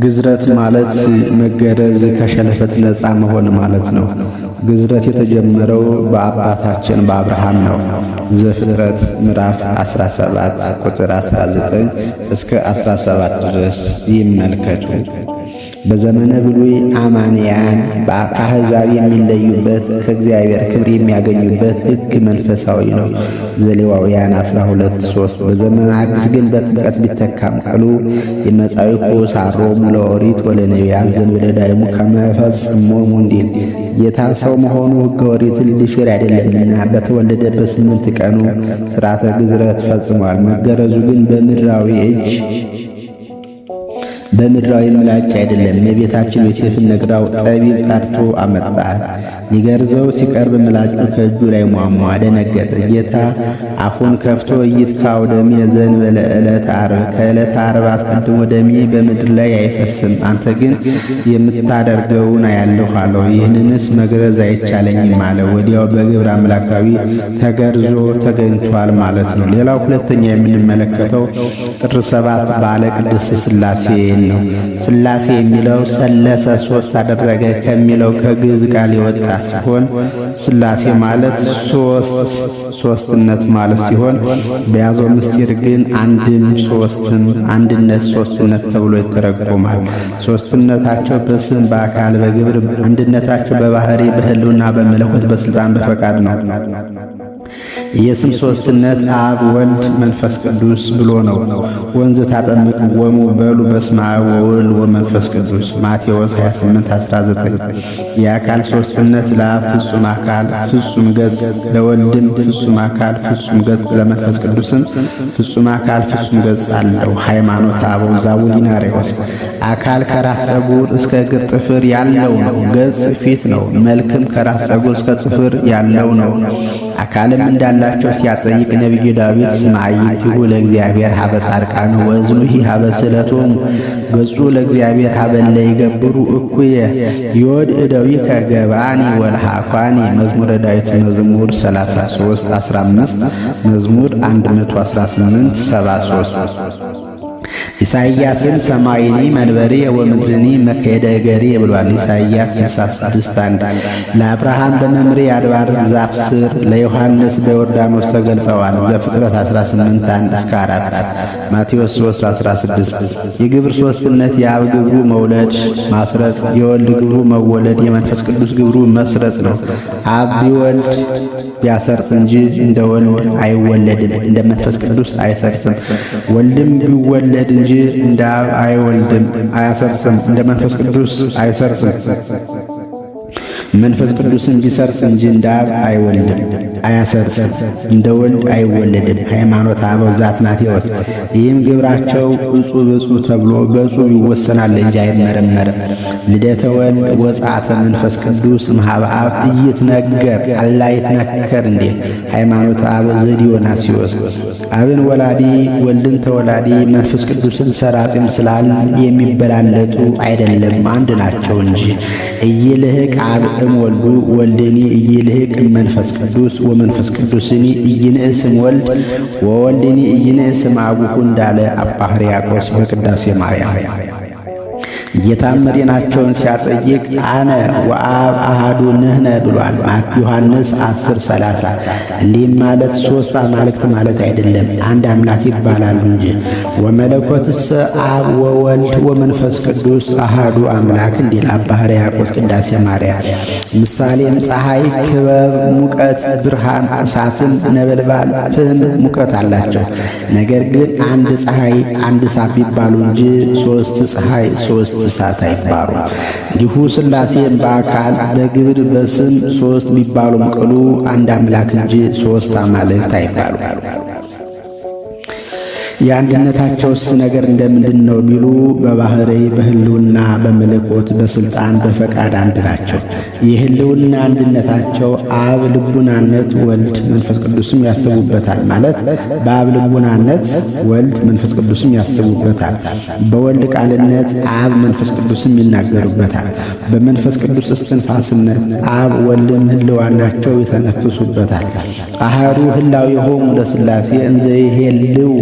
ግዝረት ማለት መገረዝ፣ ከሸለፈት ነፃ መሆን ማለት ነው። ግዝረት የተጀመረው በአባታችን በአብርሃም ነው። ዘፍጥረት ምዕራፍ 17 ቁጥር 19 እስከ 17 ድረስ ይመልከቱ። በዘመነ ብሉይ አማንያን ከአሕዛብ የሚለዩበት፣ ከእግዚአብሔር ክብር የሚያገኙበት ሕግ መንፈሳዊ ነው። ዘሌዋውያን 12:3። በዘመነ አዲስ ግን በጥምቀት ቢተካም ቅሉ የመጻኢኩ ሳሮሙ ለኦሪት ወለነቢያት ዘእንበለ ዳይሙ ከመ ፈጽሞሙ እንዲል፣ ጌታ ሰው መሆኑ ሕገ ኦሪትን ሊሽር አይደለምና በተወለደ በ8 ቀኑ ሥርዓተ ግዝረት ፈጽሟል። መገረዙ ግን በምድራዊ እጅ በምድራዊ ምላጭ አይደለም። እመቤታችን ዮሴፍን ነግራው ጠቢብ ጠርቶ አመጣ። ሊገርዘው ሲቀርብ ምላጩ ከእጁ ላይ ሟሟ፣ ደነገጠ። ጌታ አፉን ከፍቶ ኢይትካው ደሜ ዘእንበለ ዕለተ ዓርብ፣ ከዕለተ ዓርብ አስቀድሞ ደሜ በምድር ላይ አይፈስም፣ አንተ ግን የምታደርገውን አያለሁ አለው። ይህንንስ መግረዝ አይቻለኝም አለ። ወዲያው በግብረ አምላካዊ ተገርዞ ተገኝቷል ማለት ነው። ሌላው ሁለተኛ የምንመለከተው ጥር 7 በዓለ ቅድስት ሥላሴ ነው። ሥላሴ የሚለው ሰለሰ ሶስት አደረገ ከሚለው ከግዕዝ ቃል የወጣ ሲሆን ሥላሴ ማለት ሶስት ሶስትነት ማለት ሲሆን በያዘው ምስጢር ግን አንድም ሶስትም፣ አንድነት ሶስትነት ተብሎ ይተረጎማል። ሶስትነታቸው በስም፣ በአካል፣ በግብር፣ አንድነታቸው በባህሪ፣ በህልውና፣ በመለኮት፣ በስልጣን፣ በፈቃድ ነው። የስም ሶስትነት አብ፣ ወልድ፣ መንፈስ ቅዱስ ብሎ ነው። ወንዝ ታጠምቅ ወሙ በሉ በስመ አብ ወወልድ ወመንፈስ ቅዱስ ማቴዎስ 28:19። የአካል ሶስትነት ለአብ ፍጹም አካል ፍጹም ገጽ፣ ለወልድም ፍጹም አካል ፍጹም ገጽ፣ ለመንፈስ ቅዱስም ፍጹም አካል ፍጹም ገጽ አለው። ሃይማኖተ አበው ዘአቡሊናርዮስ። አካል ከራስ ፀጉር እስከ እግር ጥፍር ያለው ነው። ገጽ ፊት ነው። መልክም ከራስ ፀጉር እስከ ጥፍር ያለው ነው። አካልም እንዳላቸው ሲያጠይቅ ነቢዩ ዳዊት ስመ አዕይንቲሁ ለእግዚአብሔር ሀበ ጻድቃን ወእዝኑሂ ሀበ ስእለቶሙ፣ ገጹ ለእግዚአብሔር ሀበ እለ ይገብሩ እኩየ፣ ዮድ እደዊከ ገብራኒ ወለሃኳኒ። መዝሙረ ዳዊት መዝሙር 33 15፣ መዝሙር 118 73። ኢሳይያስን ሰማይኒ መንበሪ ወምድርኒ መከየደ እገሪ ብሏል። ኢሳይያስ 66:1። ለአብርሃም በመምሬ አድባር ዛፍ ስር፣ ለዮሐንስ በዮርዳኖስ ተገልጸዋል። ዘፍጥረት 18:1 እስከ 4፣ ማቴዎስ 3:16። የግብር ሶስትነት የአብ ግብሩ መውለድ ማስረጽ፣ የወልድ ግብሩ መወለድ፣ የመንፈስ ቅዱስ ግብሩ መስረጽ ነው። አብ ቢወልድ ቢያሰርጽ እንጂ እንደ ወልድ አይወለድም፣ እንደ መንፈስ ቅዱስ አይሰርጽም። ወልድም ቢወለድ እንጂ እንደ አብ አይወልድም፣ አያሰርጽም፣ እንደ መንፈስ ቅዱስ አይሰርጽም። መንፈስ ቅዱስን ቢሰርጽ እንጂ እንደ አብ አይወልድም፣ አያሰርጽም፣ እንደ ወልድ አይወለድም። ሃይማኖተ አበው ዘአትናቴዎስ። ይህም ግብራቸው እጹብ እጹብ ተብሎ በእጹብ ይወሰናል እንጂ አይመረመርም። ልደተ ወልድ ወጽአተ መንፈስ ቅዱስ እምኀበ አብ ኢይትነገር አላ ይትነከር እንዴ። ሃይማኖተ አበው ዘዲዮናስዮስ። አብን ወላዲ፣ ወልድን ተወላዲ፣ መንፈስ ቅዱስን ሰራጺም ስላል የሚበላለጡ አይደለም፣ አንድ ናቸው እንጂ። ኢይልህቅ አብ እምወልዱ ወልድኒ ኢይልህቅ መንፈስ ቅዱስ ወመንፈስ ቅዱስኒ ኢይንእስ እምወልድ ወወልድኒ ኢይንእስ እምአቡሁ እንዳለ አባ ሕርያቆስ በቅዳሴ ማርያም። ጌታም መዲናቸውን ሲያጠይቅ አነ ወአብ አሃዱ ንሕነ ብሏል። ዮሐንስ 10:30። እንዲህም ማለት ሶስት አማልክት ማለት አይደለም፣ አንድ አምላክ ይባላሉ እንጂ። ወመለኮትሰ አብ ወወልድ ወመንፈስ ቅዱስ አሃዱ አምላክ እንዲል አባ ሕርያቆስ ቅዳሴ ማርያም። ምሳሌም ፀሐይ፣ ክበብ፣ ሙቀት፣ ብርሃን፣ እሳትም፣ ነበልባል፣ ፍህም ሙቀት አላቸው። ነገር ግን አንድ ፀሐይ አንድ እሳት ቢባሉ እንጂ ሶስት ፀሐይ ሶስት እሳት አይባሉ። እንዲሁ ሥላሴም በአካል፣ በግብር፣ በስም ሶስት ቢባሉም ቅሉ አንድ አምላክ እንጂ ሶስት አማልክት አይባሉ። የአንድነታቸውስ ነገር እንደምንድን ነው ቢሉ በባህሪ፣ በህልውና፣ በመለኮት፣ በስልጣን፣ በፈቃድ አንድ ናቸው። የህልውና አንድነታቸው አብ ልቡናነት ወልድ መንፈስ ቅዱስም ያስቡበታል ማለት በአብ ልቡናነት ወልድ መንፈስ ቅዱስም ያስቡበታል። በወልድ ቃልነት አብ መንፈስ ቅዱስም ይናገሩበታል። በመንፈስ ቅዱስ እስትንፋስነት አብ ወልድም ህልዋናቸው ይተነፍሱበታል። አሐዱ ህላዌሆሙ ለሥላሴ እንዘ ይሄልው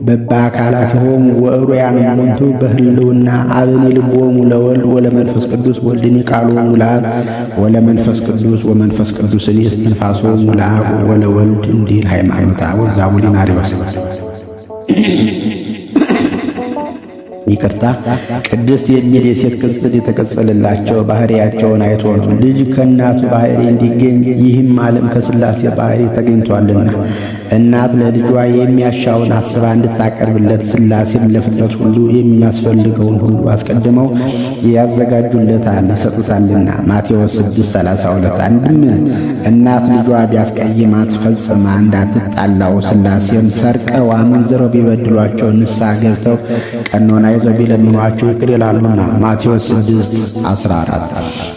በበአካላቲሆሙ ወእሩያን እሙንቱ በህልውና አብኒ ልቦሙ ለወልድ ወለመንፈስ ቅዱስ ወልድኒ ቃሎሙ ለአብ ወለመንፈስ ቅዱስ ወመንፈስ ቅዱስኒ እስትንፋሶሙ ለአብ ወለወልድ እንዲል ሃይማኖተ አበው ዘአቡሊናሪዎስ። ይቅርታ፣ ቅድስት የሚል የሴት ቅጽል የተቀጸለላቸው ባህሪያቸውን አይቶ ነው። ልጅ ከእናቱ ባህሪ እንዲገኝ ይህም ዓለም ከሥላሴ ባህሪ ተገኝቷልና እናት ለልጇ የሚያሻውን አስባ እንድታቀርብለት ሥላሴም ለፍጥረት ሁሉ የሚያስፈልገውን ሁሉ አስቀድመው ያዘጋጁለታል ይሰጡታልና። ማቴዎስ 6:32። አንድም እናት ልጇ ቢያስቀይማት ፈጽማ እንዳትጣላው ሥላሴም ሰርቀው አመንዝረው ቢበድሏቸው ንስሐ ገብተው ቀኖና ይዘው ቢለምኗቸው ይቅር ይላሉና። ማቴዎስ 6:14።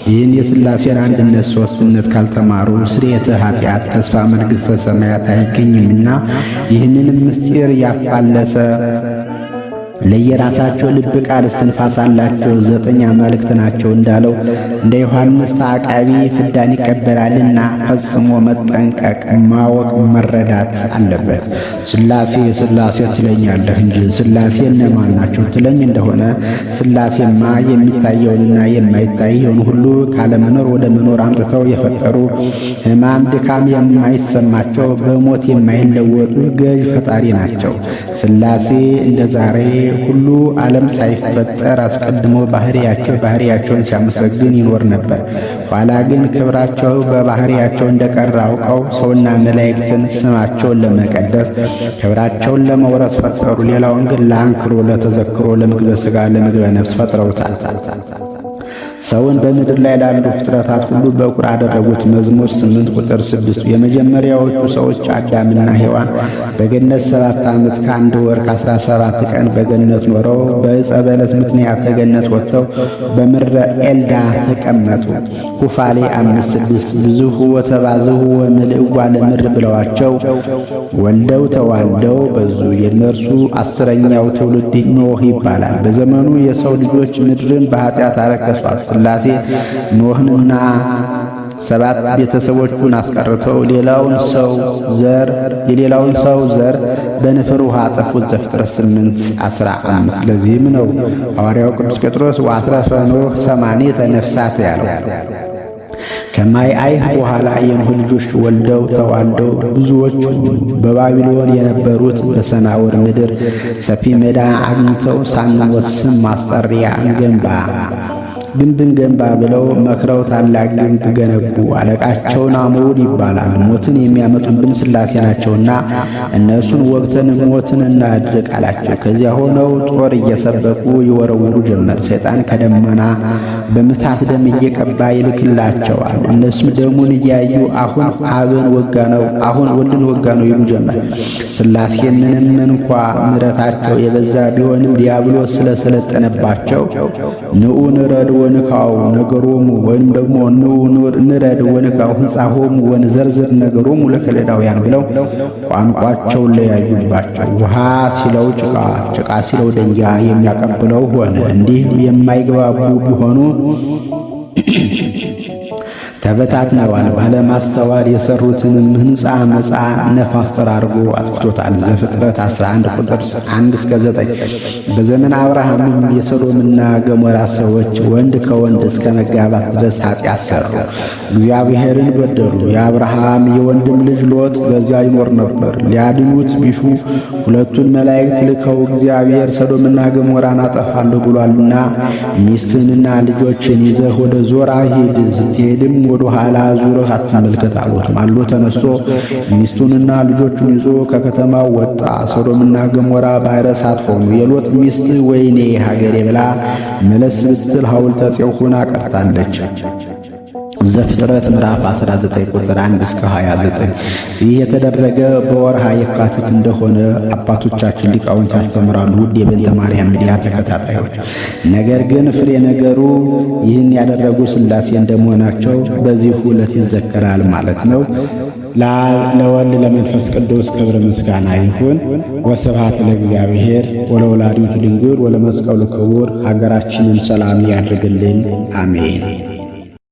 ይህን የሥላሴን አንድነት ሦስትነት ካልተማሩ ስርየተ ኃጢአት ተስፋ መንግሥተ ሰማያት አይገኝምና ይህንንም ምስጢር ያፋለሰ ለየራሳቸው ልብ ቃል እስትንፋስ አላቸው 9 አማልክት ናቸው እንዳለው እንደ ዮሐንስ ተዓቃቢ ፍዳን ይቀበላልና ፈጽሞ መጠንቀቅ ማወቅ መረዳት አለበት። ሥላሴ ሥላሴ ትለኛለህ እንጂ ሥላሴ እነማን ናቸው ትለኝ እንደሆነ ሥላሴማ የሚታየውንና የማይታየውን ሁሉ ካለመኖር ወደ መኖር አምጥተው የፈጠሩ ሕማም ድካም የማይሰማቸው በሞት የማይለወጡ ገዥ ፈጣሪ ናቸው። ሥላሴ እንደ ዛሬ ሁሉ ዓለም ሳይፈጠር አስቀድሞ ባህሪያቸውን ሲያመሰግን ይኖር ነበር። ኋላ ግን ክብራቸው በባህሪያቸው እንደቀረ አውቀው ሰውና መላእክትን ስማቸውን ለመቀደስ ክብራቸውን ለመውረስ ፈጠሩ። ሌላውን ግን ለአንክሮ፣ ለተዘክሮ፣ ለምግበ ሥጋ፣ ለምግበ ነፍስ ፈጥረውታል። ሰውን በምድር ላይ ላሉ ፍጥረታት ሁሉ በኩር አደረጉት። መዝሙር 8 ቁጥር 6። የመጀመሪያዎቹ ሰዎች አዳምና ሔዋን በገነት 7 ዓመት ከ1 ወር ከ17 ቀን በገነት ኖረው በዕፀ በለስ ምክንያት ከገነት ወጥተው በምድረ ኤልዳ ተቀመጡ። ኩፋሌ 5:6። ብዙሁ ወተባዝሁ ወምልእዋ ለምድር ብለዋቸው ወልደው ተዋልደው በዙ። የእነርሱ 10ኛው ትውልድ ኖህ ይባላል። በዘመኑ የሰው ልጆች ምድርን በኃጢአት አረከሷት። ሥላሴ ኖህንና 7 ቤተሰቦቹን አስቀርተው የሌላውን ሰው ዘር በንፍር ውሃ አጠፉት። ዘፍጥረት 8:15። ለዚህም ነው ሐዋርያው ቅዱስ ጴጥሮስ ወአትረፈ ኖህ 80 ነፍሳት ያለው። ከማይ አይህ በኋላ የኖህ ልጆች ወልደው ተዋልደው ብዙዎች በባቢሎን የነበሩት በሰናዖር ምድር ሰፊ ሜዳ አግኝተው ሳንሞት ስም ማስጠሪያ እንገንባ ግንብን ገንባ ብለው መክረው ታላቅ ግንብ ገነቡ። አለቃቸውን አምሩድ ይባላል። ሞትን የሚያመጡብን ሥላሴ ናቸውና እነሱን ወግተን ሞትን እናድርቅ አላቸው። ከዚያ ሆነው ጦር እየሰበቁ ይወረውሩ ጀመር። ሰይጣን ከደመና በምታት ደም እየቀባ ይልክላቸዋል። እነሱም ደሙን እያዩ አሁን አብን ወጋ ነው፣ አሁን ወልድን ወጋ ነው ይሉ ጀመር። ሥላሴ ምንም እንኳ ምሕረታቸው የበዛ ቢሆንም ዲያብሎስ ስለሰለጠነባቸው ንዑ ንረድ ወንካው ነገሮሙ ወይም ደግሞ ንዑ ንረድ ወንካው ሕንጻሆሙ ወንዘርዝር ነገሮሙ ለከለዳውያን ብለው ቋንቋቸውን ለያዩባቸው። ውሃ ሲለው ጭቃ፣ ጭቃ ሲለው ደንጊያ የሚያቀብለው ሆነ። እንዲህ የማይግባቡ ቢሆኑ ተበታትነዋል። ባለማስተዋል የሰሩትንም ሕንፃ መጻ ነፋስ ጠራርጎ አጥፍቶታል። ዘፍጥረት 11 ቁጥር 1 እስከ 9። በዘመን አብርሃምም የሰዶምና ገሞራ ሰዎች ወንድ ከወንድ እስከ መጋባት ድረስ ኃጢአት ሰሩ፣ እግዚአብሔርን በደሉ። የአብርሃም የወንድም ልጅ ሎጥ በዚያ ይኖር ነበር። ሊያድኑት ቢሹ ሁለቱን መላእክት ልከው እግዚአብሔር ሰዶምና ገሞራን አጠፋለሁ ብሏልና ሚስትህንና ልጆችን ይዘህ ወደ ዞራ ሂድ፣ ስትሄድም ወደ ኋላ ዙረህ አትመልከት አሉት። ማልዶ ተነስቶ ሚስቱንና ልጆቹን ይዞ ከከተማው ወጣ። ሰዶምና ገሞራ ባሕረ እሳት ሆኑ። የሎጥ ሚስት ወይኔ ሀገሬ ብላ መለስ ብትል ሐውልተ ጽዮን ሆና ቀርታለች። ዘፍጥረት ምዕራፍ 19 ቁጥር 1 እስከ 29። ይህ የተደረገ በወርሃ የካቲት እንደሆነ አባቶቻችን ሊቃውንት ያስተምራሉ። ውድ የቤተ ማርያም ሚዲያ ተከታታዮች፣ ነገር ግን ፍሬ ነገሩ ይህን ያደረጉ ሥላሴ እንደመሆናቸው በዚህ ዕለት ይዘከራል ማለት ነው። ለወልድ ለመንፈስ ቅዱስ ክብር ምስጋና ይሁን። ወስብሐት ለእግዚአብሔር ወለወላዲቱ ድንግል ወለመስቀሉ ክቡር። ሀገራችንን ሰላም ያድርግልን። አሜን።